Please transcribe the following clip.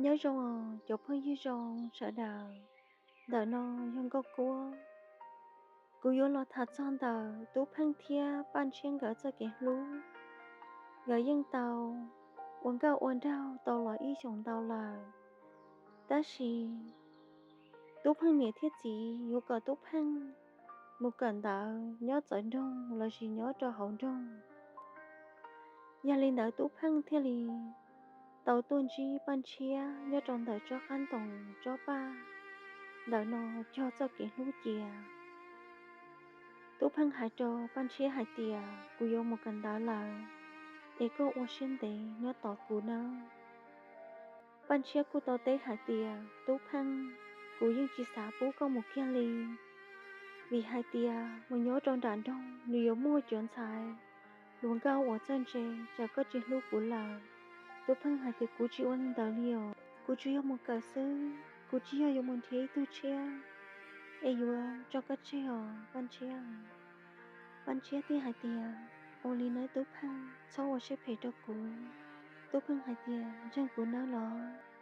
Nyob zoo cov phooj ywg zoo sawv daws, ntawm no yog Nkauj Kuab. Kuv yuav los tham txog ntawm Tub Pheej thiab Paj Ntshiab nkawd txoj kev hlub. Nkawd yeej tau ua nkauj ua nraug tau los ib xyoos ntau lawm, tab sis Tub Pheej niam thiab txiv yuav kom Tub Pheej mus kawm ntawv nyob txawv nroog lossis nyob rau hauv nroog. Yog li ntawd Tub Pheej thiaj li tau tuaj ntsib Paj Ntshiab nyob rau ntawm tsob qab ntoos tsob paj. Ntawm no cog txoj kev hlub cia. Tub Pheej hais rau Paj Ntshiab hais tias, kuv yuav mus kawm ntawv lawm, es koj ua siab ntev nyob tos kuv nawb. Paj Ntshiab kuj tau teb hais tias, Tub Pheej, kuv yeej tsis xav pub koj mus kiag li, vim hais tias mus nyob rau nram nroog nws yuav muaj cov ntxhais hluas nkauj uas txawj ntse, tsam koj tsis hlub kuv lawm. Tub Pheej hais tias, kuv tsis ua li ntawd li os, kuv tsuas yog mus kawm xwb, kuv tsis yog yuav mus nrhiav ib tug tshiab es yuav tso koj tseg os Paj Ntshiab. Paj Ntshiab thiaj hais tias, ua li nawb Tub Pheej, txhob ua siab phem rau kuv. Tub Pheej hais tias, ntseeg kuv nawb los.